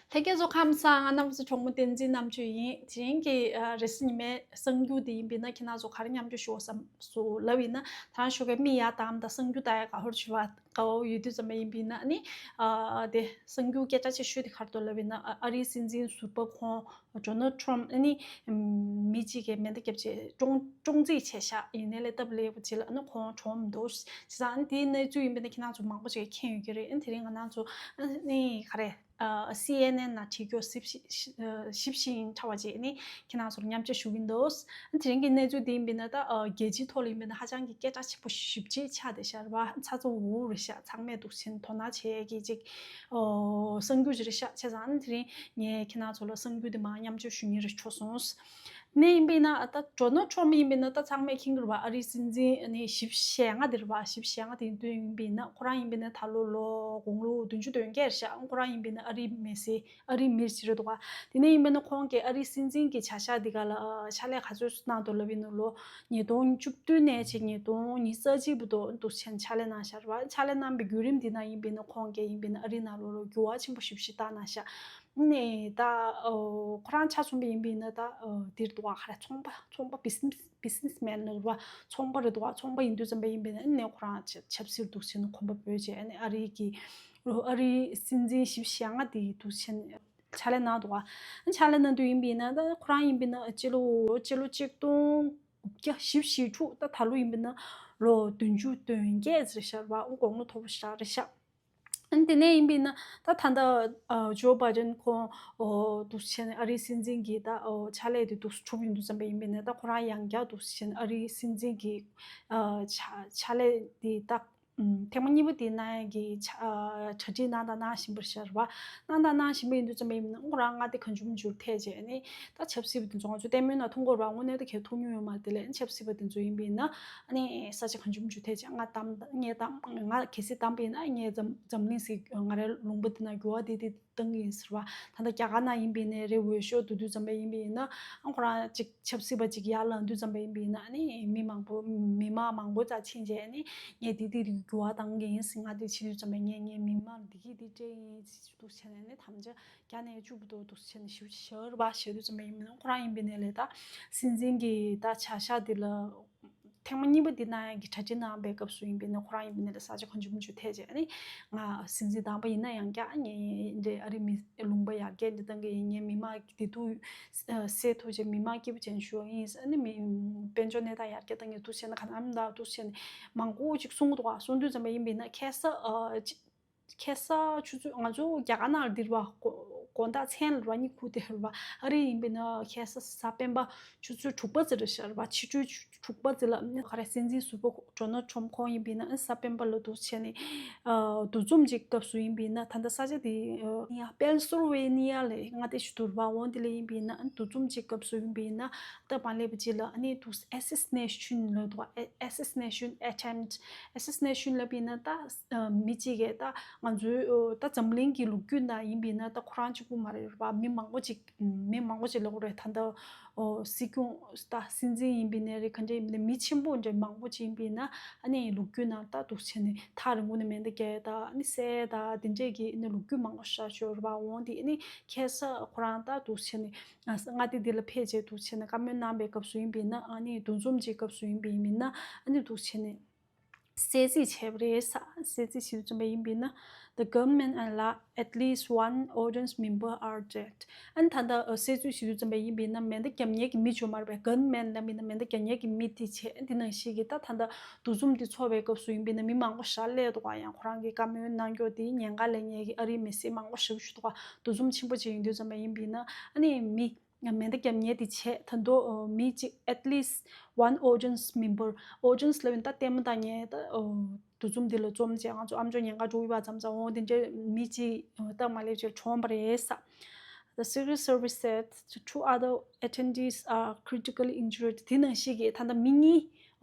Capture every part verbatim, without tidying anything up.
ལྷན་རྒྱས་ཚོ་ཁམས་བཟང་། ང་རྣམ་པ་ཚོ་གྲོགས་མོ་བསྟན་འཛིན་རྣམ་དཔྱོད་ཡིན། དེ་རིང་གི་ཨ་རེས་གཟའ་ཉི་མའི་གསར་འགྱུར་དེ་ཡིན་པས་ན། ཁྱེད་རང་ཚོ་ག་རེ་མཉམ་སྤྱོད་ཞུ་བསམ་སུ་ལབ་ཡིན་ན། ད་རང་ཞོགས་ཀས་མིག་ཡར་བསྡམས་དང་གསར་འགྱུར་ལྟ་ཡག་ག་ཧོར་ཞུ་བ་དགའ་བོ་ཡོད་དུས་ཙམ་པ་ཡིན་པས་ན། ཨ་ནི་ཨ་དེ་གསར་འགྱུར་སྐད་ཆ་ཆེ་ཤོས་དེ་ག་རེ་འདུག་ལབ་ཡིན་ན། ཨ་ཨ་རིའི་སྲིད་འཛིན་ཟུར་པ་ཁོང་ཌོ་ནལ་ཊམ་ཕ་ཨ་ནི་མི་གཅིག་གིས་མེ་མདའ་བརྒྱབ་བྱས་བཀྲོངས་བཀྲོངས་རྩིས་བྱས་ཤག་ཡིན་ནའི་ལས་སྟབས་ལེགས་པ་ཅིག་ལ་ཨ་ནི་ཁོང་གྲོངས་མི་འདུག་བྱས་ཙང་ཨ་ནི་དེའི་གནས་ཚུལ་ཡིན་པས་ན་ཁྱེད་རང་ཚོ་མང་པོ་ཅིག་མཁྱེན་ཡོད་ཀྱི་རེད། ཨ་ནི་དེ་རིང་ང་རང་ཚོ་ཨ་ནི་ག་རེ། སི་ཨེན་ཨེན་ནང་བྲིས་སྐྱོར་ཞིབ་ཞིབ་ཞིབ་ཞིབ་ཕྲ་བ་ཅིག་ནི་ཁྱེད་རང་ཚོར་མཉམ་སྤྱོད་ཞུ་གིན་འདུག་དེ་རིང་གི་གནས་ཚུལ་འདི་ཡིན་པས་ན་ད་རྒྱལ་སྤྱིའི་ཐོག་ལ་ཡིན་པས་ན་ཧ་ཅང་གི་སྐད་གྲགས་ཆེན་པོ་ཞེ་པོ་ཅིག་ཆགས་བསྡད་ཤག་རེད་བ། ཚ་ཚ་འུར་འུར་རེད་ཤག་ཚང་མས་འདུག་སེ་དོ་སྣང་བྱེད་ཀྱི་ཅིག་གསར་འགྱུར་ཅིག་རེད་ཤག་བྱས་ཙང་ཨ་ནི་དེ་རིང་ངས་ཁྱེད་རང་ཚོ་ལ་གསར་འགྱུར་འདི་མར་མཉམ་སྤྱོད་ཞུ་མཁན་རེད་ཆོག་སོང་། ནས་ཡིན་པས་ན་ད་ཌོ་ནལ་ཊམ་ཕ་ཡིན་པས་ན་ད་ཚང་མས་མཁྱེན་གྱི་རེད་བ། ཨ་རིའི་སྲིད་འཛིན་ནི་བཞི་བཅུ་ཞེ་ལྔ་དེ་རེད་བ། བཞི་བཅུ་ཞེ་ལྔ་དེ་ཡིན་དུས་ཡིན་པས་ན་ཁོ་རང་ཡིན་པས་ན་ད་ལོ་ལོ་དགུང་ལོ་བདུན་ཅུ་དོན་བརྒྱད་རེད་ཤག་ཁོ་རང་ཡིན་པས་ན་ཨ་རིའི་མི་སེ་ཨ་རིའི་མི་ཞིག་རེད་འདུག་བ། དེ་ནས་ཡིན་པས་ན་ཁོང་གིས་ཨ་རིའི་སྲིད་འཛིན་གྱི་བྱ་གཞག་འདི་ག་ལ་ཕྱག་ལས་ག་ཚོད་གནང་འདུག་ལབ་ཡིན་ན་ལོ་ཉིས་སྟོང་བཅུ་བདུན་ནས་བྱས་ཉིས་སྟོང་ཉི་ཤུ་རྩ་གཅིག་བར་དུ་འདུག་སེ་ཕྱག་ལས་གནང་ཤག་རེད་བ། ཕྱག་ལས་གནང་བའི་བརྒྱུད་རིམ་འདི་ནང་ཡིན་པས་ན་ཁོང་གིས་ཡིན་པས་ན་ཨ་རིའི་ནང་ལོ་ལོ་འགྱུར་བ་ཆེན་པོ་ཞེ་པོ་ཞིག་བཏང་གནང་ཤག་ནས་ད་ཨོ་ཁོ་རང་ཆ་མཚོན་པ་ཡིན་པ་ཡིན་ན་ད་ཨོ་དེར་འདུག་བ། ག་རེ་ཚོང་པ་ཚོང་པ་བི་ཛི་ནེ་སི་བི་ཛི་ནེ་སི་མེན་ལབ་ར། ཚོང་པ་རེད་འདུག་བ། ཚོང་པ་ཡིན་དུས་ཙམ་པ་ཡིན་པ་ཡིན་ན་ཨ་ནི་ཁོ་རང་ཆབ་ཆབ་སྲིད་འདུག་སེ་ནི་གོམ་པ་སྤོས་བྱས་ཨ་ནི་ཨ་རིའི་གི་ཨོ་ཨ་རིའི་སྲིད་འཛིན་བཞི་བཅུ་ཞེ་ལྔ་དེ་འདུག་སེ་ནི་ཕྱག་ལས་གནང་འདུག་བ། ཨ་ནི་ཕྱག་ལས་གནང་དུས་ཡིན་པ་ཡིན་ན་ད་ཁོ་རང་ཡིན་པ་ཡིན་ན་སྤྱི་ལོ་སྤྱི་ལོ་ཆིག་སྟོང་དགུ་བརྒྱ་བཞི་བཅུ་ཞེ་དྲུག་ད་ད་ལོ་ཡིན་པ་ཡིན་ན་ལོ་བདུན་ཅུ་དོན་བརྒྱད་ཟེར་ཤག་རེད་བ། དགུང་ལོ་མཐོ་པོ་ཞེ་དྲག་རེད་ཤག་ཨ་ནི་དེ་ནས་ཡིན་པ་ཡིན་ན་ད་ད་ལྟ་ཨ་ཇོ་བྷའི་ཌེན་ཁོང་ཨོ་འདུག་སེ་བྱས་ནས་ཨ་རིའི་སྲིད་འཛིན་གྱི་ད་ཨོ་ཕྱག་ལས་དེ་འདུག་སེ་གྲུབ་ཡོང་དུས་ཙམ་པ་ཡིན་པ་ཡིན་ན་ད་ཁོ་རང་ཡང་བསྐྱར་འདུག་སེ་བྱས་ནས་ཨ་རིའི་སྲིད་འཛིན་གྱི་ཨ་ཕྱག་ཕྱག་ལས་དེ་ད་ཨམ་ཐེངས་མ་གཉིས་པ་དེ་གནང་ཡག་གི་ཕྱག་ཨ་གྲ་སྒྲིག་གནང་དང་གནང་བཞིན་པ་ཞིག་རེད་བ། གནང་དང་གནང་བཞིན་པ་ཡིན་དུས་ཙམ་པ་ཡིན་ན་ཁོ་རང་མངའ་སྡེ་གང་བྱུང་མང་བྱུང་ཐད་བྱས་ནས་ད་ཆབ་སྲིད་པ་དེ་ཚོ་ང་ཚོ་ལྟད་མོའི་ནང་མཐོང་གི་ཡོད་རེད་བ། དངོས་གནས་ད་གས་མཐོང་མྱོང་ཡོད་མ་རེད། དེ་ལས་ཆབ་སྲིད་པ་དེ་ཚོ་ཡིན་པ་ཡིན་ན་ཨ་ནི་ས་ཆ་གང་བྱུང་མང་བྱུང་ཐད་བྱས་ང་གཏམ་ངས་གཏམ་ང་གལ་སྲིད་བཏང་པ་ཡིན་ན་ངས་འཛམ་འཛམ་གླིང་ཟེར་ང་རའི་ལུང་པ་འདི་ན་འགྱུར་བ་དེ་དེ་བཏང་གི་ཡིན་ཟེར་བ། ད་ལྟ་རྒྱ་གར་ནང་ཡིན་པ་ཡིན་ནའི་རེད། འོས་ཤོག་བསྡུ་དུས་ཙམ་པ་ཡིན་པ་ཡིན་ན་ཨ་ཁོ་རང་ཅིག་ཆབ་སྲིད་པ་ཅིག་ཡར་ལངས་དུས་ཙམ་པ་ཡིན་པ་ཡིན་ན་ཨ་ནི་མི་མང་པོ་མི་མང་མང་པོ་ཙམ་ཕྱིན་རྗེས་ཨ་ནི་ངས་འདི་འདི་འགྱུར་བ་བཏང་གི་ཡིན་ཟེར། ང་འདི་བྱེད་དུས་ཙམ་པ་ངས་ངས་མི་མང་འདི་གིས་འདི་སྤྲད་ཡིན་ཟེར་འདུག་བྱས་ནས་ཨ་ནི་དམ་བཅའ་བརྒྱ་ནས་བཅུ་བར་དུ་འདུག་བྱས་ནས་ཞུ་ཞུ་བ་བྱེད་དུས་ཙམ་པ་ཡིན་པ་ཡིན་ན་ཁོ་རང་ཡིན་པ་ཡིན་ནའི་ལས་ད་སྲིད་འཛིན་གྱི་ད་བྱ་གཞག་འདི་ལ། ཐེངས་མ་གཉིས་པ་འདི་གནང་ཡག་གི་གྲ་སྒྲིག་གནང་བའི་སྐབས་སུ་ཡིན་པ་ཡིན་ན་ཁོ་རང་ཡིན་པ་ཡིན་ན་ལས་ས་ཆ་གང་བྱུང་མང་བྱུང་ཐད་བྱས་ཨ་ནི་ང་སྲིད་འཛིན་དང་པོ་ཡིན་ན་ཡང་བསྐྱར་ངས་འདི་ཨ་རི་མི་ལུང་པ་ཡར་རྒྱས་འདི་གཏང་གི་ཡིན། ངས་མི་མང་གི་བདེ་སྡུག་སེལ་ཐུབ་ཅིག་མི་མང་སྐྱིད་པོ་ཅན་ཞུ་ཡིན། ཨ་ནི་མི་དཔལ་འབྱོར་གནས་སྟངས་ཡར་རྒྱས་གཏང་གི་འདུག་བྱས་ན་ག་ནམ་ད་འདུག་བྱས་ནས་མང་པོ་ཅིག་གསུང་གི་འདུག་ག་གསུང་དུས་ཙམ་པ་ཡིན་པ་ཡིན་ན་ཁ་སང་ཨ་ཅིག་ཁ་སང་ཆུ་ཚོད་ང་ཚོ་རྒྱ་གར་ནང་ལ་འདིར་བ་དགོང་དག་མཚན་ལ་ར་གཉིད་ཁུག་དེ་ར་བ། ཨ་རི་ཡིན་པས་ན་ཁ་སང་གཟའ་སྤེན་པ་ཆུ་ཚོད་དྲུག་པ་ཙམ་རེད་ཤག་ར་བ། ཕྱི་དྲོའི་དྲུག་པ་ཙམ་ལ་ག་རེ་སྲིད་འཛིན་ཟུར་པ་ཌོ་ནལ་ཊམ་ཁོང་ཡིན་པས་ན་གཟའ་སྤེན་པ་ལ་འདུག་བྱས་ནས་འདུ་འཛོམས་ཅིག་སྐབས་སུ་ཡིན་པས་ན་ད་ལྟ་ས་ཆ་དེ་ཡ་པེན་སིལ་ཝེ་ནི་ཡ་ལ་མངའ་སྡེ་ཞིག་འདུག་ར་བ། འོང་དེ་ལ་ཡིན་པས་ན་འདུ་འཛོམས་ཅིག་སྐབས་སུ་ཡིན་པས་ན་ད་མ་སླེབས་པ་ཅིག་ལ་ཨ་ནི་འདུག་assassination་ལ་འདུག་assassination attempt assassination་ལབ་པས་ན་ད། མི་གཅིག་གིས་ད་ང་ཚོའི་ད་འཛམ་གླིང་གི་ལོ་རྒྱུས་ནང་ཡིན་པས་ན་ད་ཁོ་རང་གཅིག་པུ་མ་རེད་པ། མི་མང་པོ་ཅིག་མི་མང་པོ་ཅིག་ལབ་དགོས་རེད། ད་ལྟ་སྲིད་སྐྱོང་ད་སྲིད་འཛིན་ཡིན་པས་ན་རེད། ག་འདྲ་ཡིན་པས་ན་མི་ཆེན་པོ་འདྲ་མང་པོ་ཅིག་ཡིན་པས་ན་ཨ་ནི་ལོ་རྒྱུས་ནང་ད་འདུག་བྱས་ནས་ཐག་རིང་པོ་ནས་མེ་མདའ་རྒྱག་ཡ་ད་ཨ་ནི་བསད་ཡ་ད་དེ་འདྲས་ཀྱི་ཨ་ནི་ལོ་རྒྱུས་མང་པོ་ཞིག་ཡོད་རེད་པ། འོང་དེ་ཨ་ནི་ཁ་སང་ཁོ་རང་ད་འདུག་བྱས་ནས་མངའ་སྡེ་འདི་ལ་ཕེབས་བྱས་འདུག་བྱས་ནས་བཀའ་མོལ་གནང་པའི་སྐབས་སུ་ཡིན་པས་ན་ཨ་ནི་འདུ་འཛོམས་ཀྱི་སྐབས་སུ་ཡིན་པས་ཡིན་པས་ན་ཨ་ནི་འདུག་བྱས་ནས། གསལ་གཟིགས་བྱས་པ་རེད་ས། གསལ་གཟིགས་ཞིག་བྱུང་བ་ཡིན་པས་ན། The government and la- at least one audience member are dead. ཨ་ནི་ད་ལྟ་གསལ་གཟིགས་ཞིག་བྱུང་བ་ཡིན་པས་ན་མེ་མདའ་རྒྱབ་མཁན་གྱི་མི་ཅིག་ཡོད་མ་རེད་པས། gunman ལབ་པས་ན་མེ་མདའ་རྒྱབ་མཁན་གྱི་མི་དེ་བྱས། འདི་ནང་བཞིན་གྱི་ད་ད་ལྟ་འདུ་འཛོམས་འདི་ཚོགས་པའི་སྐབས་སུ་ཡིན་པས་ན་མི་མང་པོ་ཞིག་སླེབས་འདུག་ག་ཡང་ཁོ་རང་གི་བཀའ་མོལ་གནང་མཁན་དེ་ཉེན་ཁ་ལེན་མཁན་གྱི་ཨ་རིའི་མི་སེར་མང་པོ་ཞིག་ཞུ་འདུག་ག་འདུ་འཛོམས་ཆེན་པོ་ཅིག་ཡིན་དུས་ཙམ་པ་ཡིན་པས་ན་ཨ་ནི་མི། ཡང་མེ་མདའ་རྒྱབ་མཁན་དེ་བྱས། ད་དུང་མི་གཅིག at least one audience member audience ལབ་ཡིན་ད་ལྟད་མོ་ལྟ་མཁན་ད་འདུ་འཛོམས་འདི་ལ་འཛོམས་བྱས་ང་ཚོ་ཨ་མཆོག་ཉེན་ཁ་འགྲོ་ཡི་བ་ཙམ་ཙམ་འོང་དེ་འདྲའི་མི་གཅིག་སྟབས་མ་ལེགས་བྱས་གྲོངས་པ་རེད་ས། The Secret Service said two other attendees are critically injured. དེ་ནང་བཞིན་གྱི་ད་ལྟ་མི་གཉིས་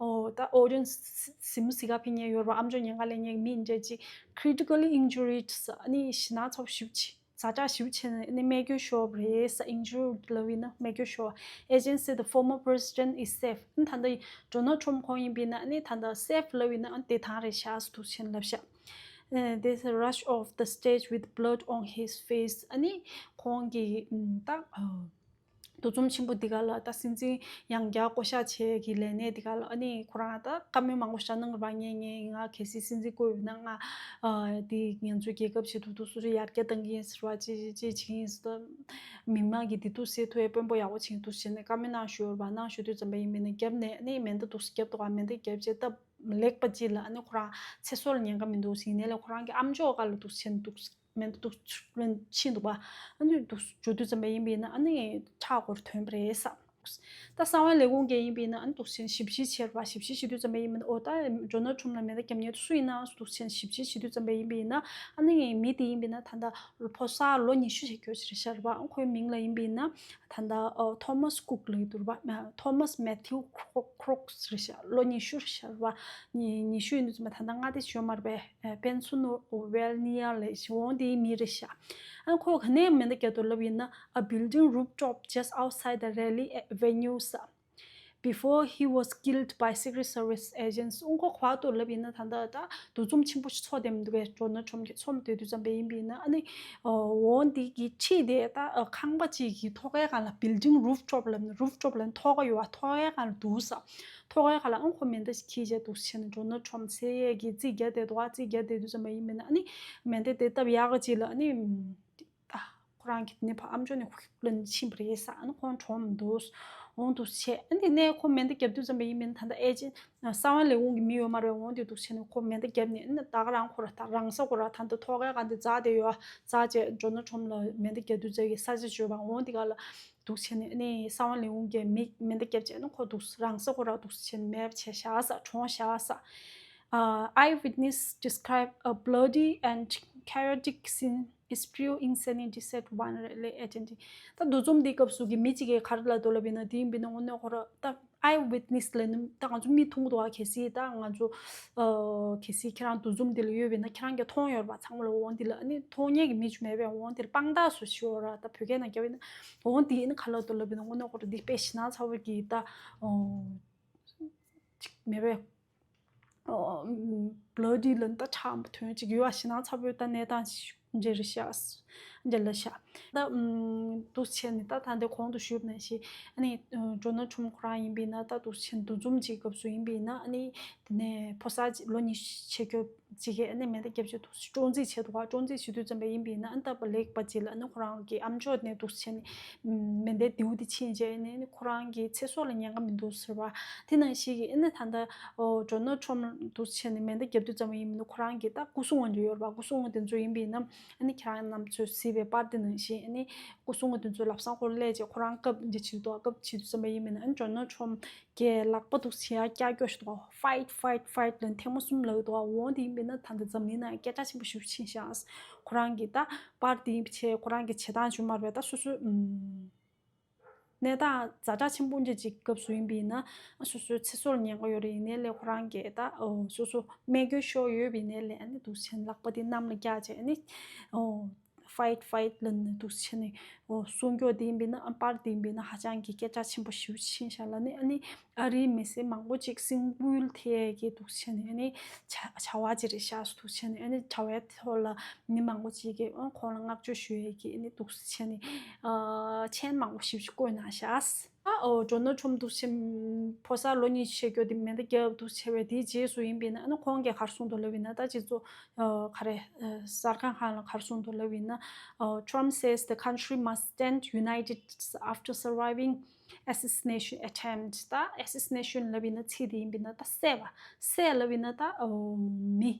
ད་audience ཟིན་མོ་ཟིག་ག་ཕེབས་མཁན་ཡོད་རེད་བ། ཨ་མཆོག་ཉེན་ཁ་ལེན་མཁན་མི་འདྲ་གཅིག critically injured ཨ་ནི་ཤི་ན་ཚབས་ཞེ་པོ་ཅིག་ཛ་དྲག་ཞེ་པོ་བྱས་ནས་ཨ་ནི་རྨས་སྐྱོན་ཤོར་བ་རེད་ས། Injured ལབ་ཡིན་ན་རྨས་སྐྱོན་ཤོར་བ། Agents say the former president is safe. ཨ་ནི་ད་ལྟ་Donald Trump ཁོང་ཡིན་པས་ན་ཨ་ནི་ད་ལྟ་safe ལབ་ཡིན་ན་ཨ་ནི་བདེ་ཐང་རེད་ཤག་ཟེར་འདུག་བྱས་ནས་ལབ་ཤག They rush off the stage with blood on his face. ཨ་ནི་ཁོང་གི་ད་འདུ་འཛོམས་ཆེན་པོ་འདི་ག་ལ་ད་སྲིད་འཛིན་ཡང་བསྐྱར་བསྐོ་གཞག་བྱེད་ཀྱི་ལས་གནས་འདི་ག་ལ་ཨ་ནི་ཁོ་རང་ད་བཀའ་མོལ་མང་པོ་བཞག་གནང་ར་བ། ངས་ངས་ང་གལ་སྲིད་སྲིད་འཛིན་བསྐོས་ཡོད་ན་ང་འདི་ང་ཚོའི་རྒྱལ་ཁབ་ཆེད་དུ་འདུག་སུ་རེ་ཡར་རྒྱས་གཏང་གི་ཡིན་ཟེར་བ་ཅི་ཅི་ཅི་བྱེད་ཀྱི་ཡིན་ཟེར། མི་མང་གི་བདེ་སྡུག་སེལ་ཐུབ་ཡ་དཔོན་པོ་ཡག་པོ་བྱེད་འདུག་བྱས་ནས་བཀའ་མོལ་གནང་ཞུ་བ་གནང་ཞུ་དུས་ཙམ་པ་ཡིན་མིན་ན་རྒྱབ་ནས་ཨ་ནི་མེ་མདའ་འདུག་རྒྱབ་འདུག་ག་མེ་མདའ་རྒྱབ་བྱས་སྟབས་ལེགས་པ་ཅིག་ལ་ཨ་ནི་ཁོ་རང་ཚེ་སྲོག་ལ་ཉེན་ཁ་མི་འདུག་ཟེར་ནས་ལས་ཁོ་རང་གི་ཨམ་ཅོག་སྒང་ལ་འདུག་བྱས་ནས་འདུག་མེ་མདའ་འདུག་ཕྱིན་འདུག་པ། ཨ་ནི་འདུག་འཇུ་དུས་ཙམ་པ་ཡིན་པ་ཡིན་ན་ཨ་ནི་ཁྲག་སྒོར་ཐོན་པ་རེད་ས། ད་གསང་བའི་ལས་ཁུངས་ཀྱི་ཡིན་པ་ཡིན་ན་ཨ་ནི་འདུག་བྱས་ནས་ཞིབ་བཤེར་བྱས་པ། ཞིབ་བཤེར་བྱེད་དུས་ཙམ་པ་ཡིན་པ་ཡིན་ན་ཨོ་ད་ཇོ་ནལ་ཁྲོམ་ལ་མེ་མདའ་རྒྱབ་མཁན་སུ་ཡིན་ན་འདུག་བྱས་ནས་ཞིབ་བཤེར་བྱེད་དུས་ཙམ་པ་ཡིན་པ་ཡིན་ན་ཨ་ནི་མི་དེ་ཡིན་པ་ཡིན་ན་ད་ལྟ་ཕོ་གསར་ལོ་ཉི་ཤུ་ཞིག་གྱོད་ཅིག་རེད་ཤག་རེད་པ། ཁོའི་མིང་ལ་ཡིན་པ་ཡིན་ན་ད་ལྟ་ཨོ་ཐོ་མཱས་ཀུག་ལབ་ཀྱི་འདུག་རེད་པ། ཐོ་མཱས་མེ་ཐིའུ་ཁྲོག་ཁྲོག་རེད་ཤག་ལོ་ཉི་ཤུ་རེད་ཤག་རེད་པ། ཉི་ཉི་ཤུ་ཡིན་དུས་ཙམ་པ་ད་ལྟ་མངའ་སྡེ་ཞིག་ཡོད་མ་རེད་པས། པེན་སུ་ནོ་ཝེལ་ནི་ཡ་ལས་འོང་དེའི་མི་རེད་ཤག་ཨ་ཁོ་ག་ནས་མེ་མདའ་བརྒྱབ་འདུག་ལབ་ཡིན་ན། A building rooftop just outside the rally venue, sir. Before he was killed by Secret Service agents. ཨོ་ཁོ་ག་པར་འདུག་ལབ་ཡིན་ན་ད་ལྟ་ད་འདུ་འཛོམས་ཆེན་པོ་ཞིག་ཚོགས་བསྡད་མི་འདུག་གས། ཇོ་ནལ་ཁྲོམ་གྱི་ཚོགས་མི་སྡོད་དུས་ཙམ་པ་ཡིན་པ་ཡིན་ན་ཨ་ནི་འོང་དེ་གི་འཁྲིས་དེ་ད་ཁང་པ་གཅིག་གི་ཐོག་ཁའི་སྒང་ལ། building rooftop ལབ་ན་རུབ་ཊོབ་ལབ་ན་ཐོག་ཁ་ཡོད་པ། ཐོག་ཁའི་སྒང་ལ་འདུག་ས། ཐོག་ཁའི་ཁ་ལ་ཨང་ཁོ་མེ་མདའ་ཞིག་འཁྱེར་བྱས་འདུག་བྱས་ནས་ཇོ་ནལ་ཁྲོམ་ཟེར་ཡས་ཀྱི་རྩིས་རྒྱག་བསྡད་འདུག་ཨ་རྩིས་རྒྱག་བསྡད་དུས་ཙམ་པ་ཡིན་པ་ཡིན་ན་ཨ་ནི་མེ་མདའ་དེ་སྟབས་ཡག་ག་ཅིག་ལ་ཨ་ནི་ད་ཁོ་རང་གི་ནི་ཕ་ཨམ་ཅོག་ནས་ཧུག་ལན་ཕྱིན་པ་རེད་ས། ཨ་ནི་ཁོང་གྲོངས་འདུག་འོང་འདུག་བྱས། ཨ་ནི་ནས་ཁོ་མེ་མདའ་རྒྱབ་དུས་ཙམ་པ་ཡིན་པ་ཡིན་ན་ད་ལྟ་ཨེ་ཅེ་གསང་བའི་ལས་ཁུངས་ཀྱི་མི་ཡོད་མ་རེད། འོང་དེ་འདུག་བྱས་ནས་ཁོ་མེ་མདའ་རྒྱབ་ནས་ཨ་ནི་ད་ག་རང་ཁོ་ར་ད་རང་ས་ཁོ་ར་ད་ལྟ་ཐོག་ཁའི་སྒང་དེ་འཛེགས་བསྡད་ཡོད། འཛེགས་བྱས་ཇོ་ནལ་ཁྲོམ་ལ་མེ་མདའ་རྒྱབ་དུས་ཙམ་གྱི་ས་ཆ་ཅིག་ཡོད་པ། འོང་དེ་ག་ལ་འདུག་བྱས་ནས་ཨ་ནི་གསང་བ་ལས་ཁུངས་ཀྱིས་མི་མེ་མདའ་རྒྱབ་བྱས་ནས་ཁོ་འདུག་རང་ས་ཁོ་ར་འདུག་བྱས་ནས་མེད་པ་བྱས་བཞག་ས། གྲོངས་བཞག་ས། Uh, eyewitness describe a bloody and chaotic scene is pure insanity, said one rally attendee. ད་འདུ་འཛོམས་འདིའི་སྐབས་སུ་གི་མི་གཅིག་གིས་ག་རེ་ལབ་འདུག་ལབ་ཡིན་ན་དེ་ཡིན་པ་ཡིན་ན་དངོས་གནས་ཁོ་ར་ད་ཨའི་ཝིཊ་ནེ་སི་ལབ་ན་ད་ང་ཚོ་མིག་མཐོང་གི་འདུག་ག་གལ་སྲིད་ད་ང་ཚོ་ཨ་གལ་སྲིད་ཁྱེད་རང་འདུ་འཛོམས་འདི་ལ་ཡོད་པ་ཡིན་ན་ཁྱེད་རང་གིས་མཐོང་ཡོད་རེད་པ། ཚང་མ་ལ་འོང་འདི་ལ་ཨ་ནི་མཐོང་མཁན་གྱི་མི་ཅིག་མེད་པས། འོང་འདི་ལ་དཔང་རྟགས་སུ་ཞུ་འོ་ར། ད་བོད་སྐད་ནང་རྒྱབ་ཡིན་ན་འོང་འདི་ཨ་ནི་ག་ལ་འདུག་ལབ་ཡིན་ན་དངོས་གནས་ཁོ་ར་འདི་དཔེ་ཞེད་སྣང་ཚ་བོ་གི་ད་ཨོ་ཅིག་མེད་པས། ཨོ་བླ་འདི་ལ་ད་ཁྲག་ཐོན་ཅིག་ཡོད་ཨ་ཞེད་སྣང་ཚ་བོའི་ད་གནས་སྟངས་ཤིག་འདྲ་རེད་ཤག་འདྲ་ལ་ཤག་ད་ཨུམ་འདུག་བྱས་ནས་ད་ད་འདི་གོང་དུ་ཞུས་པ་ནང་བཞིན་ཨ་ནི་ཨ་ཇོ་ནལ་ཁྲོམ་ཁོ་རང་ཡིན་པས་ན་ད་འདུག་བྱས་ནས་འདུ་འཛོམས་ཅིག་སྐབས་སུ་ཡིན་པས་ན་ཨ་ནི་དེ་ནས་ཕོ་གསར་ཅིག་ལོ་ཉི་ཤུ་བྱེད་སྐྱོ་ཅིག་གིས་ཨ་ནི་མེ་མདའ་བརྒྱབ་བྱས་འདུག་སྤྲོ་འཛིག་བྱས་འདུག་ག་སྤྲོ་འཛིག་བྱེད་དུས་ཙམ་པ་ཡིན་པས་ན་ཨ་ནི་ད་པ་ལེགས་པ་ཅིག་ལ་ཨ་ནི་ཁོ་རང་གི་ཨམ་ཅོག་ནས་འདུག་བྱས་ནས་མེ་མདའི་མདེའུ་དེ་ཕྱིན་བྱས་ཨ་ནི་ཁོ་རང་གི་ཚེ་སྲོག་ལ་ཉེན་ཁ་མི་འདུག་ཟེར་བ། དེ་ནང་བཞིན་གྱི་ཨ་ནི་ད་ལྟ་ཨོ་ཇོ་ནལ་ཁྲོམ་འདུག་བྱས་ནས་མེ་མདའ་བརྒྱབ་དུས་ཙམ་པ་ཡིན་པས་ན་ཁོ་རང་གི་ད་སྐུ་སྲུང་བ་འདྲ་ཡོད་རེད་པ། སྐུ་སྲུང་བ་དེ་ཚོ་ཡིན་པས་ན་ཨ་ནི་ཁྱེད་རང་རྣམ་ཚོས་གཟིགས་པའི་པར་དེ་ནང་བཞིན་ཨ་ནི་སྐུ་སྲུང་བ་དེ་ཚོ་ལམ་སང་ཁོ་སླེབས་བྱས་ཁོ་རང་སྐབས་འདི་བྱེད་དུས་སྐབས་བྱེད་དུས་ཙམ་པ་ཡིན་པས་ན་ཨ་ནི་ཇོ་ནལ་ཁྲོམ་གྱི་ལག་པ་འདུག་བྱས་ཡ་ཀྱག་ཀྱོག་ཞིག་འདུག་ག་ཕའིཊ་ཕའིཊ་ཕའིཊ་ལབ་ཐེངས་མ་གསུམ་ལབ་འདུག་ག་འོང་དེ་ཡིན་པས་ན་ད་ལྟ་འཛམ་གླིང་ནང་སྐད་གྲགས་ཆེན་པོ་ཞེ་པོ་ཕྱིན་ཤག་ཁོ་རང་གི་ད་པར་དེ་ཡིན་བྱས་ཁོ་རང་གི་བྱེད་སྟངས་བྱུང་མ་རེད་པས། ད་སོ་སོའི་ཨུམ། གནས་སྟངས་ཛ་དྲག་ཆེན་པོ་འདྲ་ཅིག་སྐབས་སུ་ཡིན་པ་ཡིན་ན་སོ་སོའི་ཚེ་སྲོག་ལ་ཉེན་ཁ་ཡོད་རེད། ཡིན་ནའི་ལས་ཁོ་རང་གིས་ད་སོ་སོ་རྨས་སྐྱོན་ཤོར་ཡོད་པ་ཡིན་ནའི་ལས་ཨ་ནི་འདུག་བྱས་ནས་ལག་པ་དེ་གནམ་ལ་བཀྱགས་བྱས་ཨ་ནི་ཕའིཊ་ཕའིཊ་ལབ་ནས་འདུག་བྱས་ནས་སྲུང་སྐྱོབ་དེ་ཡིན་པ་ཡིན་ན་པར་དེ་ཡིན་པ་ཡིན་ན་ཧ་ཅང་གི་སྐད་གྲགས་ཆེན་པོ་ཞེ་པོ་ཕྱིན་ཤག་ལ་ནི་ཨ་ནི་ཨ་རིའི་མི་སེར་མང་པོ་ཅིག་སེམས་འགུལ་ཐེབས་ཀྱི་འདུག་བྱས་ནས་ཨ་ནི་བྱ་བྱ་བ་ཅིག་རེད་ཤག་འདུག་བྱས་ནས་ཨ་ནི་བྱ་བའི་ཐོག་ལ་མི་མང་པོ་ཅིག་གིས་ཁོང་ལ་བསྔགས་བརྗོད་ཞུ་ཡས་ཀྱི་ཨ་ནི་འདུག་བྱས་ནས་མཆན་མང་པོ་ཞིབ་ཞིབ་བཀོད་གནང་ཤག་ཨ་ཨོ་ཇོ་ནལ་ཁྲོམ་འདུག་བྱས་ཕོ་གསར་ལོ་ཉི་ཤུ་བྱེད་རྒྱུ་དེ་མེ་མདའ་བརྒྱབ་འདུག་བྱས་པའི་དེའི་རྗེས་སུ་ཡིན་པས་ན་ཨ་ནི་ཁོང་གིས་ག་རེ་གསུངས་འདུག་ལབ་ཡིན་ན་ད་སྤྱི་ཚོགས་ག་རེ་གསར་ཁང་ཁག་ལ་ག་རེ་གསུངས་འདུག་ལབ་ཡིན་ན། Trump says the country must stand united after surviving assassination attempt. ད་assassination ལབ་ཡིན་ན་ཚིག་དེ་ཡིན་པས་ན་ད་བསད་པ། བསད་ལབ་ཡིན་ན་ད་མི་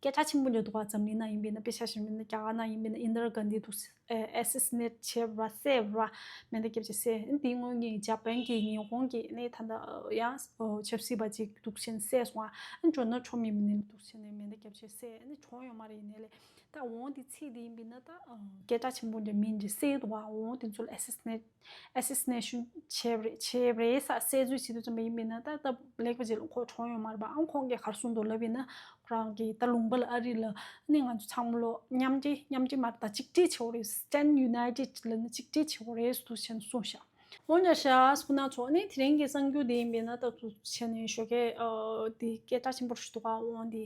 སྐད་གྲགས་ཆེན་པོ་འདྲ་འདུག་ག་འཛམ་གླིང་ནང་ཡིན་པས་ན་དཔེ་ཆ་བཞག་པ་ཡིན་ན་རྒྱ་གར་ནང་ཡིན་པས་ན་ཨིན་དྲ་གྷན་དྷི་འདུག་ཨེ་སེ་སི་ནེ་ཊི་བྱས་པ་བསད་པ་མེ་མདའ་བརྒྱབ་བྱས་བསད། འདིའི་སྔོན་གྱི་ཇ་པན་གྱི་ཉི་ཧོང་གི་ནི་ད་ལྟ་ཡང་ཆབ་སྲིད་པ་ཅིག་འདུག་བྱས་ནས་བསད་སོང་ཨ། ཇོ་ནལ་ཁྲོམ་ཡིན་པ་ནི་འདུག་བྱས་ནས་མེ་མདའ་བརྒྱབ་བྱས་བསད་ནི་གྲོངས་ཡོད་མ་རེད། ཡིན་ནའི་ལས་ད་འོང་དེ་ཚིག་དེ་ཡིན་པས་ན་ད་སྐད་གྲགས་ཆེན་པོ་འདྲ་མིན་འདྲ་བསད་འདུག་ཨ། འོང་དེ་ཚོ་ལ་ཨེ་སེ་སི་ནེ་ཊི་ཨེ་སེ་སི་ནེ་ཤན་བྱས་པ་རེད་བྱས་པ་རེད་ས་བསད་རྩོད་བྱེད་དུས་ཙམ་པ་ཡིན་པས་ན་ད་ད་ལེགས་པ་ཅིག་ལ་ཁོ་གྲོངས་ཡོད་མ་རེད་པ། ཨང་ཁོང་གིས་ག་རེ་གསུངས་འདུག་ལབ་ཡིན་ན་ཁོ་རང་གིས་ད་ལུང་པ་ལ་ཨ་རི་ལ་ནི་ང་ཚོ་ཚང་མ་ལོ་མཉམ་འབྲེལ་མཉམ་འབྲེལ་མ་རེད་ད་གཅིག་སྒྲིལ་བྱེད་དགོས་རེད། Stand united ལབ་ན་གཅིག་སྒྲིལ་བྱེད་དགོས་རེད་འདུག་བྱས་ནས་གསུངས་ཤག་འོ་ཉ་ཤ་སུ་ན་ཚོ་ནི་དེ་རིང་གི་གསར་འགྱུར་འདི་ཡིན་པས་ན། ད་དུ་བྱས་ནས་ཞོགས་ཀས་འདི་སྐད་གྲགས་ཆེན་པོ་ཞིག་འདུག་ག་འོང་འདི་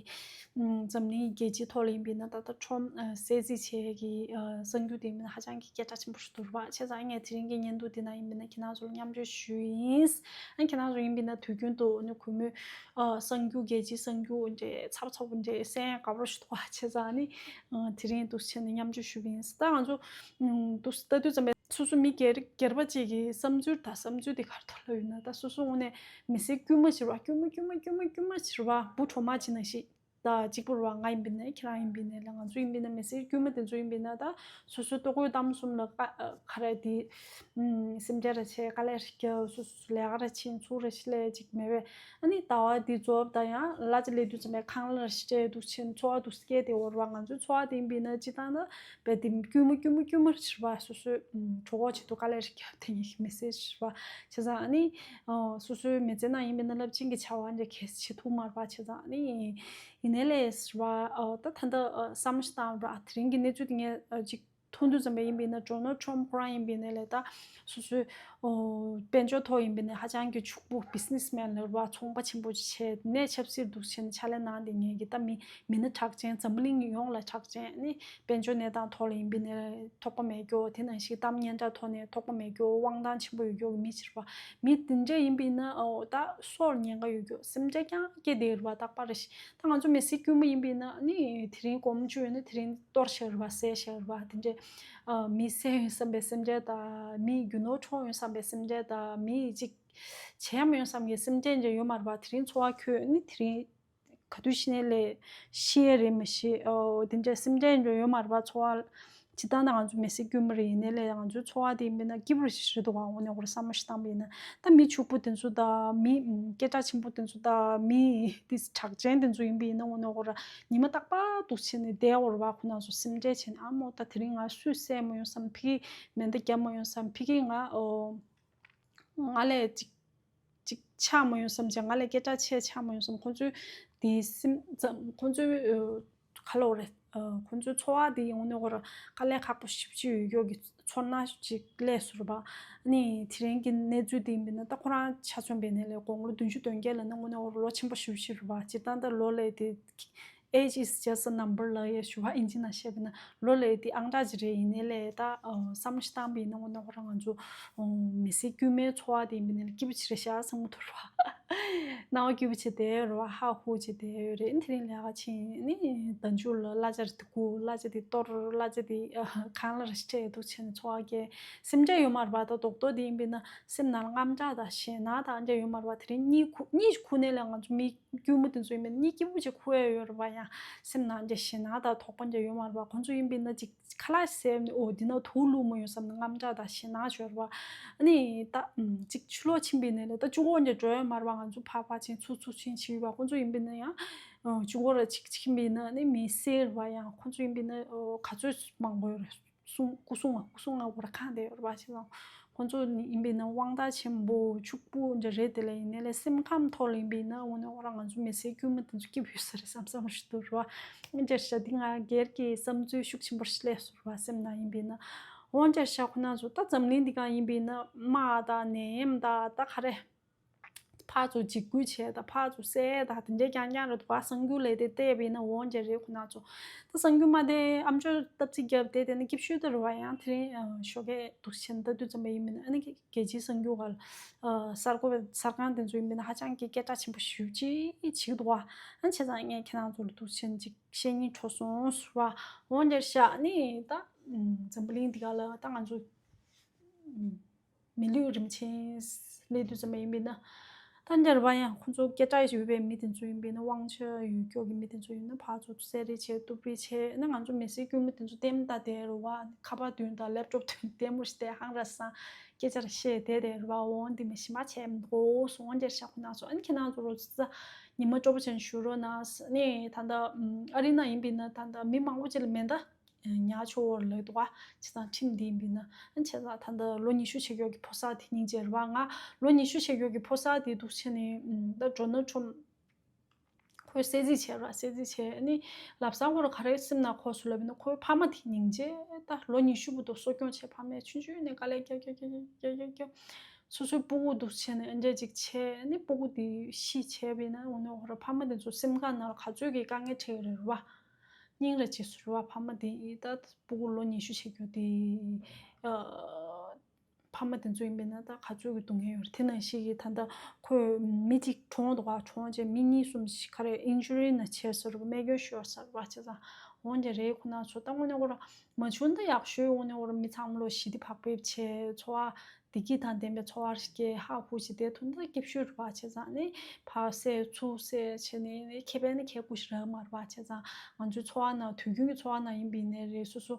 འཛམ་གླིང་རྒྱལ་སྤྱིའི་ཐོག་ལ་ཡིན་པས་ན། ད་ད་ཁྲོམ་ཟས་རྩིས་བྱས་ཀྱི་གསར་འགྱུར་འདི་ཡིན་པས་ན་ཧ་ཅང་གི་སྐད་གྲགས་ཆེན་པོ་ཞིག་འདུག་ར་བ། བྱས་ཙང་ངས་དེ་རིང་གི་བརྙན་ཐུང་འདི་ན་ཡིན་པས་ན་ཁྱེད་རང་ཚོ་ལ་མཉམ་སྤྱོད་ཞུས་ཡིན། ཨ་ཁྱེད་རང་ཚོ་ཡིན་པས་ན་དུས་རྒྱུན་དུ་ནི་གུས་མོའི་གསར་འགྱུར་རྒྱལ་སྤྱིའི་གསར་འགྱུར་འདྲ་ཚབ་ཚབ་འདྲ་གསན་དགའ་པོ་ཞིག་འདུག་ག་བྱས་ཙང་ནི་དེ་རིང་འདུག་བྱས་ནས་མཉམ་སྤྱོད་ཞུས་ཡིན། ད་ང་ཚོ་འདུག་ལྟ་དུས་ཙམ་པས། སོ་སོ་མི་སྒེར་སྒེར་པ་གཅིག་གི་བསམ་ཚུལ་དང་བསམ་ཚུལ་དེ་ག་རེ་ཐོག་ལ་ཡོད་ན། ད་སོ་སོ་དངོས་གནས་མི་སེར་དཀྱུས་མ་ཞིག་རེད་བ། དཀྱུས་མ་དཀྱུས་མ་དཀྱུས་མ་དཀྱུས་མ་ཞིག་རེད་བ། འབུ་གྲོག་མ་ཅིག་ནང་བཞིན། ད་གཅིག་པུ་རེད་བ། ང་ཡིན་པ་ཡིན་ནའི་ཁྱེད་རང་ཡིན་པ་ཡིན་ནའི་ལ། ང་ཚོ་ཡིན་པ་ཡིན་ན་མི་སེར་དཀྱུས་མ་དེ་ཚོ་ཡིན་པ་ཡིན་ན། ད་སོ་སོའི་ལྟོ་གོས་གཏམ་གསུམ་ལ་ཀ་ག་རེ་དེ་སེམས་ཁྲལ་ར་བྱས། དཀའ་ལས་ར་རྒྱབ། སོ་སོ་ལས་ཀ་ར་བྱེད། ཚུར་ར་ཞིག་ལས་ཅིག་མེད་པས། ཨ་ནི་ཟླ་བ་འདི་རྫོགས་ད་ཡང་གླ་ཆ་སླེབས་དུས་ཙམ་པས་ཁང་གླ་ར་ཞིག་སྤྲད་འདུག་བྱས་ནས་འཚོ་བ་འདུག་སྐྱེལ་བསྡད་ཡོད་རེད་བ། ང་ཚོའི་འཚོ་བ་དེ་ཡིན་པ་ཡིན་ན་སྤྱིར་བཏང་ན་རྦད་དེ་དཀྱུས་མ་དཀྱུས་མ་དཀྱུས་མ་རེད་བ། སོ་སོའི་གྲོད་ཁོག་ཆེད་དུ་དཀའ་ལས་རེ་རྒྱབ་བསྡད་མཁན་གྱི་མི་སེར་རེད་བ། བྱས་ཙང་ཨ་ནི་སོ་སོའི་མི་ཚེ་ནང་ཡིན་པ་ཡིན་ན་རླབས་ཆེན་གྱི་བྱ་བ་འདྲ་གལ་སྲིད་བྱེད་ཐུབ་མ་རེད་བ། བྱས་ཙང་ཨ་ནི་ཡིན་ནའི་ལས་རེད་བ། ད་ད་ལྟ་བསམ་བློ་ཞིག་བཏང་ར། དེ་རིང་གི་གནས་ཚུལ་དེ་ངས་ཅིག་མཐོང་དུས་ཙམ་པ་ཡིན་པ་ཡིན་ན། ཌོ་ནལ་ཊམ་ཁོ་རང་ཡིན་པ་ཡིན་ནའི་ལས་ད་སོ་སོའི་ཨོ་དཔལ་འབྱོར་ཐོག་ཡིན་པ་ཡིན་ན་ཧ་ཅང་གི་ཕྱུག་པོ། བི་ཛི་ནེ་སི་མེན་ལབ་ར་བ། ཚོང་པ་ཆེན་པོ་ཅིག་བྱས་ནས་ཆབ་སྲིད་འདུག་བྱས་ནས་ཕྱག་ལས་གནང་བསྡད་མཁན་གྱི་ད་མི་མི་སྣ་གྲགས་ཅན། འཛམ་བུ་གླིང་ཡོངས་ལ་གྲགས་ཅན། ཨ་ནི་དཔལ་འབྱོར་གནས་སྟངས་ཐོག་ལ་ཡིན་པ་ཡིན་ནའི་ཐོགས་པ་མེད་རྒྱུ། དེ་ནང་བཞིན་གཏམ་སྙན་གྲགས་ཐོག་ནས་ཐོགས་པ་མེད་རྒྱུ། དབང་ཐང་ཆེན་པོ་ཡོད་རྒྱུ་གི་མི་ཅིག་རེད་བ། མི་དེ་འདྲ་ཡིན་པ་ཡིན་ན་ཨོ་ད་སྲོག་ལ་ཉེན་ཁ་ཡོད་རྒྱུ། སེམས་ཁྲལ་རྐྱང་སྐྱེས་བསྡད་རེད་བ། རྟག་པར་རེ་བཞིན། ད་ང་ཚོ་མི་སེར་དཀྱུས་མ་ཡིན་པ་ཡིན་ན་ནི་དེ་རིང་སྒོར་མོ་བཅུ་ཡོད་ན་དེ་རིང་གཏོར་བཞག་རེད་བ། བསད་བཞག་རེད་བ། དེ་འདྲས་ཨ་མི་བསད་ཡོང་བསམ་པའི་སེམས་ཁྲལ་དང་། མི་རྒྱུ་ནོར་འཕྲོག་ཡོང་བསམ་པའི་སེམས་ཁྲལ་དང་། མི་ཅིག་བྱེད་མ་ཡོང་བསམ་གྱི་སེམས་ཁྲལ་འདྲ་ཡོད་མ་རེད་བ། དེ་རིང་འཚོ་བ་ཁྱོད་ནི་དེ་རིང་ག་དུས་ཤི་ནའི་ལས་ཤི་ཡས་རེད་མ་ཤེས། ཨོ་དེ་འདྲས་སེམས་ཁྲལ་འདྲ་ཡོད་མ་རེད་བ། འཚོ་བ་སྤྱིར་བཏང་ད་ང་ཚོ་མི་སེར་དཀྱུས་མ་རེད། ཡིན་ནའི་ལས་ང་ཚོའི་འཚོ་བ་དེ་ཡིན་པ་ན་སྐྱིད་པོ་རེད་ཞིག་རེད་འདུག་ག་དངོས་གནས་ཁོ་རང་བསམ་བློ་ཞིག་བཏང་པ་ཡིན་ན། ད་མི་ཕྱུག་པོ་དེ་ཚོ་དང་། མི་སྐད་གྲགས་ཆེན་པོ་དེ་ཚོ་དང་། མི་དེ་གྲགས་ཅན་དེ་ཚོ་ཡིན་པ་ཡིན་ན་དངོས་གནས་ཁོ་རང་ཉི་མ་རྟག་པར་འདུག་བྱས་ནས་བསྡད་ཡོད་རེད་བ། ཁོ་རང་ཚོ་སེམས་ཁྲལ་བྱས་ནས། ཨ་མོ་ད་དེ་རིང་ང་སུས་བསད་མ་ཡོང་བསམ། ཕ་གིས་མེ་མདའ་བརྒྱབ་མ་ཡོང་བསམ། ཕ་གིས་ང་ཨོ་ང་ལས་ཅིག་ཅིག་ཆགས་མ་ཡོང་བསམ་བྱས། ང་ལས་སྐད་གྲགས་ཆེ་ཆགས་མ་ཡོང་བསམ། ཁོ་ཚོའི་དེ་སེམས་ཙམ་ཁོ་ཚོའི་ཨ་ག་ལབ་དགོས་རེད། ཨ་ཁོ་ཚོའི་འཚོ་བ་དེ་ཡིན་ནའི་ཁོ་རང་དཀའ་ལས་ཁག་པོ་ཞེ་པོ་ཅིག་ཡོད་རྒྱུ་གི་ཚོར་སྣང་ཅིག་སླེབས་སོང་རེད་པ། ཨ་ནི་དེ་རིང་གི་གནས་ཚུལ་དེ་ཡིན་པ་ཡིན་ན། ད་ཁོ་རང་ཆ་མཚོན་པ་ཡིན་ནའི་ལས་དགུང་ལོ་བདུན་ཅུ་དོན་བརྒྱད་ལབ་ན་དངོས་གནས་ཁོ་རང་ལོ་ཆེན་པོ་ཞེ་པོ་ཅིག་རེད་པ། སྤྱིར་བཏང་ད་ལོ་ལབ་དེ། Age is just a number ལབ་ཡས་ཞུ་བ་ཨིན་ཇི་ནང་བཤད་པ་ན་ལོ་ལབ་ཡས་དེ་ཨང་གྲངས་ཅིག་རེད། ཡིན་ནའི་ལས་ད་ཨ་བསམ་བློ་ཞིག་བཏང་པ་ཡིན་ན་དངོས་གནས་ཁོ་རང་ང་ཚོ་ཨ་མི་སེར་དཀྱུས་མའི་འཚོ་བ་དེ་ཡིན་པ་ཡིན་ནའི་སྐྱིད་པོ་ཅིག་རེད་ཤག་བསམ་གྱི་འདུག་རེད་པ། སྣང་བ་སྐྱིད་པོ་བྱས་བསྡད་ཡོད་རེད་པ། ཧ་ཧུ་བྱས་བསྡད་ཡོད་རེད། དེ་རིང་ལས་ཀ་ཕྱིན་ནི་ཟླ་མཇུག་ལ་གླ་ཆ་རེ་དེ་བསྐུར། གླ་ཆ་དེ་གཏོར། གླ་ཆ་དེ་ཨ་ཁང་གླ་རེ་སྤྲད་འདུག་བྱས་ནས་འཚོ་བ་སྐྱེལ། སེམས་ཁྲལ་ཡོད་མ་རེད་པ། ད་རྡོག་རྡོག་དེ་ཡིན་པ་ཡིན་ན་སེམས་ནང་ལ་དངངས་སྐྲག་དང་ཞེད་སྣང་དང་འདྲ་ཡོད་མ་རེད་པ། དེ་རིང་གཉིད་ཁུག་གཉིད་ཁུག་ནའི་ལས་ང་ཚོ་མི་དཀྱུས་མ་དེ་ཚོ་ཡིན་པ་ཡིན་ན་གཉིད་སྐྱིད་པོ་ཅིག་ཁུག་ཡ་ཡོད་རེད་པ། ཡང་སེམས་ནང་འདྲ་ཞེད་སྣང་དང་དོགས་པ་འདྲ་ཡོད་མ་རེད་པ། ཁོང་ཚོ་ཡིན་པ་ཡིན་ན་ཅིག་ཁ་ལག་ཟས་ནས་ཨོ་འདི་ན་དུག་བླུགས་མ་ཡོང་བསམ་ནས་དངངས་སྐྲག་དང་ཞེད་སྣང་ཅིག་ཡོད་རེད་པ། ཨ་ནི་ད་ཨམ་ཅིག་ཕྱི་ལོགས་ཕྱིན་པ་ཡིན་ནའི་ལས་ད་གཅིག་པོ་འདྲ་འགྲོ་ཡ་མ་རེད་པ། ང་ཚོ་ཕར་ཕར་ཕྱིན་ཚུར་ཚུར་ཕྱིན་བྱེད་ཡོད་པ། ཁོང་ཚོ་ཡིན་པ་ཡིན་ན་ཡང་ཨ་གཅིག་པོ་ར་ཅིག་ཅིག་ཡིན་པ་ཡིན་ན་ཨ་ནི་མི་སེར་རེད་པ། ཡང་ཁོང་ཚོ་ཡིན་པ་ཡིན་ན་ཨོ་ག་ཚོད་མང་པོ་ཡོད་རེད། སུང་སྐུ་སྲུང་བ་སྐུ་སྲུང་བ་ཁོ་རང་ཁང་བསྡད་ཡོད་རེད་པ། བྱས་ཙང་ཁོང་ཚོ་ནི་ཡིན་པ་ཡིན་ན་དབང་ཐང་ཆེན་པོ་ཕྱུག་པོ་འདྲ་རེད། དེ་ལས་ཡིན་ནའི་ལས་སེམས་ཁམས་ཐོག་ལ་ཡིན་པ་ཡིན་ན་དངོས་གནས་ཁོ་རང་ང་ཚོ་མི་སེར་དཀྱུས་མ་དེ་ཚོ་སྐྱིད་པོ་ཡོད་ས་རེད་བསམ་བསམ་ཞིག་འདུག་རེད་པ། འོ་འདྲ་ཤག་འདི་ང་སྒེར་གྱི་བསམ་ཚུལ་ཤུགས་ཆེན་པོ་ཞིག་སླེབས་སོང་རེད་པ། སེམས་ནང་ཡིན་པ་ཡིན་ན། འོ་འདྲ་ཤག་ཁོ་རང་ཚོ་ད་འཛམ་གླིང་འདི་སྒང་ཡིན་པ་ཡིན་ན་དམག་དང་ནད་ཡམས་དང་ད་ག་རེ། ཕར་ཚུར་འཇིགས་སྐུལ་བྱས་དང་། ཕར་ཚུར་བསད་དང་། དེ་འདྲའི་རྐྱང་རྐྱང་རེད་འདུག་པ། གསར་འགྱུར་ལས་དེ་བལྟས་པ་ཡིན་ན་འོ་འདྲ་རེད། ཁོ་རང་ཚོ་ད་གསར་འགྱུར་མ་བལྟས། ཨམ་ཅོག་སྟབས་ཚིག་རྒྱབ་བསྡད་དེ་ནི་སྐྱིད་ཤོས་དེ་རེད་པ། ཡང་དེ་རིང་ཨ་ཞོགས་ཀས་འདུག་བྱས་ནས་ལྟ་དུས་ཙམ་པ་ཡིན་པ་ཡིན་ན་ཨ་ནི་རྒྱལ་སྤྱིའི་གསར་འགྱུར་བ་ལ་ཨ་གསར་འགོད་པ་གསར་ཁང་དེ་ཚོ་ཡིན་པ་ཡིན་ན་ཧ་ཅང་གི་སྐད་གྲགས་ཆེན་པོ་ཞེ་པོ་ཅིག་བྱེད་ཀྱི་འདུག་པ། ཨ་བྱས་ཙང་ངས་ཁྱེད་རང་ཚོ་ལ་འདུག་བྱས་ནས་ཅིག་བཤད་སྙིང་བྲོ་སོང་ཟེར་བ། འོ་འདྲ་ཤག་ནི་ད་ཨམ་འཛམ་བུ་གླིང་འདི་ག་ལ་ད་ང་ཚོ་ཨམ། མི་ལུས་རིན་ཆེན་སླེབས་དུས་ཙམ་པ་ཡིན་པས་ན། ད་འདྲ་བ་ཡང་ཁོང་ཚོ་སྐད་གྲགས་ཡོད་པའི་མི་དེ་ཚོ་ཡིན་པས་ན། དབང་ཆ་ཡོད་ཀྱོག་གི་མི་དེ་ཚོ་ཡིན་ན་ཕར་ཚུར་བསད་རེས་བྱས། གཏུབ་རེས་བྱས་ན། ང་ཚོ་མི་སེར་དཀྱུས་མ་དེ་ཚོ་ལྟད་མོ་ལྟ་བསྡད་རེད་པ། ཁ་པར་མདུན་དང་ལེབ་ཊོབ་མདུན་ལྟད་མོ་རེ་བལྟས། ཧང་ར་སང་སྐད་ཆ་རེ་བཤད་བསྡད་བསྡད་རེད་པ། འོ་འདི་མི་ཞིམ་པ་བྱས་མི་འདུག་གསུང་འོ་འདྲ་ཤག་ཁོ་ན་ཚོ། ཨ་ནི་ཁྱེད་རང་ཚོ་རོ་ཙ་ཉི་མ་སྤྲོ་པོ་བྱས་ནས་བཞུགས་རོགས་གནང་། ནི་ད་ལྟ་ཨ་རི་ནང་ཡིན་པས་ན་ད་ལྟ་མི་མང་པོ་ཅིག་ལ་མེ་མདའ་ཉར་ཆོག་པ་ལབ་འདུག་ག་བྱས་ཙང་ཁྲིམས་འདི་ཡིན་པས་ན། བྱས་ཙང་ད་ལྟ་ལོ་ཉི་ཤུ་བྱས་ཀྱོག་གི་ཕོ་གསར་དེ་སྙིང་རྗེ་རེད་པ། ང་ལོ་ཉི་ཤུ་བྱས་ཀྱོག་གི་ཕོ་གསར་དེ་འདུག་བྱས་ནས་ད་ཌོ་ནལ་ཊམ་ཕ་ ཁོས་གསལ་གཟིགས་བྱས་ར། གསལ་གཟིགས་བྱས་ནི་ལབ་ས་ཁོ་ར་ག་རེ་སེམས་ནང་འཁོར་སོང་ལབ་ན། ཁོའི་ཕ་མ་དེ་སྙིང་རྗེ། ད་ལོ་ཉི་ཤུ་བར་དུ་གསོ་སྐྱོང་བྱས། ཕ་མས་ཆུང་ཆུང་ནས་དཀའ་ལས་རྒྱབ་རྒྱབ་རྒྱབ་རྒྱབ་རྒྱབ། སོ་སོའི་སྤུ་གུ་འདུག་བྱས་ནས་ཨ་འདྲ་ཅིག་བྱས་ནི་སྤུ་གུ་དེ་ཤི་བྱས་པས་ན། འོ་ན་ཁོ་ར་ཕ་མ་དེ་ཚོ་སེམས་ཁ་ནང་ལ་ག་ཚོད་ཀྱི་དཀའ་ངལ་འཕྲད་ཀྱི་རེད་ར་བ། སྙིང་ར་རྗེ་སོང་ར་བ། ཕ་མ་དེ་ཡིས་ད་སྤུ་གུ་ལོ་ཉི་ཤུ་བྱེད་རྒྱུ་དེ། ཨ། ཕ་མ་དེ་ཚོ་ཡིན་པས་ན་ད་ག་ཚོད་ཀྱི་སྡུག་བསྔལ་ཡོད་རེད། དེ་ནང་བཞིན་གྱི་ད་ལྟ་ཁོས་མི་གཅིག་གྲོངས་འདུག་ག་གྲོངས་བྱས་མི་གཉིས་གསུམ་ཞིག་ག་རེ་ཨིན་ཇུ་རི་ན་བྱས་ཟེར་བ། རྨས་སྐྱོན་ཤོར་ཟེར་བ། བྱས་ཙང་འོན་ཀྱང་རེད། ཁོ་ན་ཚོ་ད་དངོས་གནས་ཁོ་ར་མ་བྱུང་ན་ད་ཡག་ཤོས། དངོས་གནས་ཁོ་ར་མི་ཚང་མ་ལོ་ཞི་བདེ་བག་ཕེབས་བྱས། འཚོ་བ་བདེ་སྐྱིད་དང་ལྡན་པའི་འཚོ་བ་སྐྱེལ། ཧ་ཧུ་ཞིག་བསྡད་ཐུབ་ན་ད་སྐྱིད་ཤོས་རེད་བ། བྱས་ཙང་ནི་ཕར་བསད་ཚུར་བསད་བྱས་ནས་ནི་ཁེ་ཕན་ནི་ཁེ་ཁུ་ཞིག་རག་མ་རེད་བ། བྱས་ཙང་ང་ཚོའི་འཚོ་བ་ནང་དུས་རྒྱུན་གྱི་འཚོ་བ་ནང་ཡིན་པ་ཡིན་ནའི་རེད། སོ་སོ་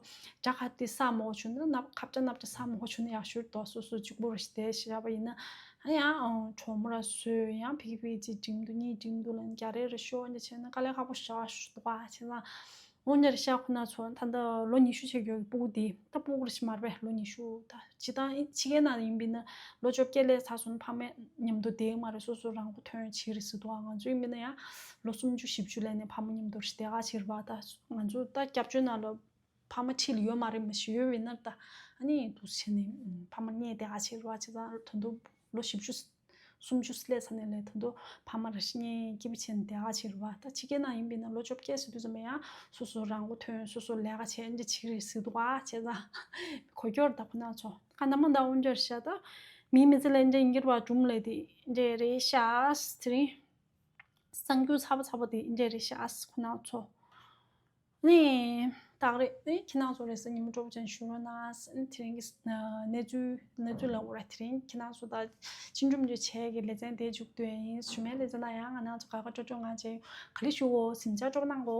ཇ་ཁ་དེ་ཟ་མ་དགོས་བྱུང་ན། ནབ་ཁབ་ཇ་ནབ་ཇ་ཟ་མ་དགོས་བྱུང་ན་ཡག་ཤོས་རེད་དོ། སོ་སོ་གཅིག་པོ་རེ་ཞིག་བསྡད་བཞག་པ་ཡིན་ན། ཨ་ཡང་གྲོགས་མོ་ར་བཟོས། ཡང་ཕ་གི་ཕ་གི་གཅིག་འགྲིམ་འདུག་གཉིས་འགྲིམ་འདུག་ལབ་ནས་རྒྱ་རེ་རེ་ཤོར་འདི་བྱས་ན་དཀའ་ལས་ཁག་པོ་ཞེ་དྲག་འདུག་ག་བྱས་ཙང་འོ་འདྲ་རེད་ཤག་ཁོ་ན་ཚོ་ད་ལྟ་ལོ་ཉི་ཤུ་བྱེད་རྒྱུ་གི་སྤུ་གུ་དེ། ད་སྤུ་གུ་རེ་ཞིག་མ་རེད་པས། ལོ་ཉི་ཤུ། ད་སྤྱིར་བཏང་ཕྱི་རྒྱལ་ནང་ཡིན་པ་ཡིན་ན་ལོ་བཅོ་བརྒྱད་སླེབས་ཚར་སོང་ན་ཕ་མ་མཉམ་དུ་བསྡད་ཀྱི་མ་རེད། སོ་སོ་རང་མགོ་ཐོན་བྱེད་ཀྱི་རེད་ཟེར་འདུག་ག་ང་ཚོ་ཡིན་པ་ཡིན་ན་ཡང་ལོ་སུམ་ཅུ་བཞི་བཅུ་སླེབས་ནས་ཕ་མ་མཉམ་དུ་རེ་ཞིག་བསྡད་ག་བྱེད་རེད་པ། ད་ང་ཚོ་ད་སྐྱབས་བཅོལ་ནང་ལ་ཕ་མ་འཁྲིས་ལ་ཡོད་མ་རེད། མ་གཞི་ཡོད་པ་ཡིན་ན་ད་ཨ་ནི་འདུག་སེ་བྱས་ནས་ཕ་མ་རྙེད་བསྡད་ག་བྱེད་རེད་པ། བྱས་ཙང་ད་དུང་ལོ་བཞི་བཅུ་སུམ་ཅུ་སླེབས་ཚར་ནས་ལས་ད་དུང་ཕ་མ་རེ་ཞིག་རྙེད་སྐྱིད་པོ་བྱས་ནས་བསྡད་ག་བྱེད་རེད་པ། ད་ཕྱི་རྒྱལ་ནང་ཡིན་པ་ཡིན་ན་ལོ་བཅོ་བརྒྱད་ཟེར་དུས་ཙམ་པ་ཡང་སོ་སོ་རང་མགོ་ཐོན། སོ་སོ་ལས་ཀ་བྱས་འདི་བྱེད་ཀྱི་རེད་ཟེར་འདུག་ག་བྱས་ཙང་གོ་སྐྱོར་ད་ཁོ་ན་ཚོ་ག་ནམ་མ་ད་འོ་འདྲ་རེད་ཤག་ད་མིའི་མི་ཚེ་ལ་འདི་འགྱུར་བ་འགྲོ་གི་རེད། དེ་འདྲ་རེད་ཤག་དེ་རིང་གསར་འགྱུར་ཚ་པོ་ཚ་པོ་དེ་འདྲ་རེད་ཤག་ཁོ་ན་ཚོ། ནི། ད་ག་རེད། ཨེ། ཁྱེད་རང་ཚོ་རེས་གཟའ་ཉི་མ་སྤྲོ་པོ་ཅན་བཞུགས་རོགས་གནང་། དེ་རིང་གི་གནས་ཚུལ་གནས་ཚུལ་ལབ་དགོས་རེད། དེ་རིང་ཁྱེད་རང་ཚོ་ད་ཅི་འགྲུབ་འགྲུབ་བྱས་ཀྱི་ལེ་ཚན་དེ་མཇུག་བསྡུས་ཡིན། ཞུ་མེད་ལེ་ཚན་ན་ཡང་ང་རང་ཚོ་དགའ་དགའ་སྤྲོ་སྤྲོ་ངང་བྱས་ག་ལེ་ཞུ་འོ། གཟིམ་འཇག་སྤྲོ་པོ་གནང་གོ།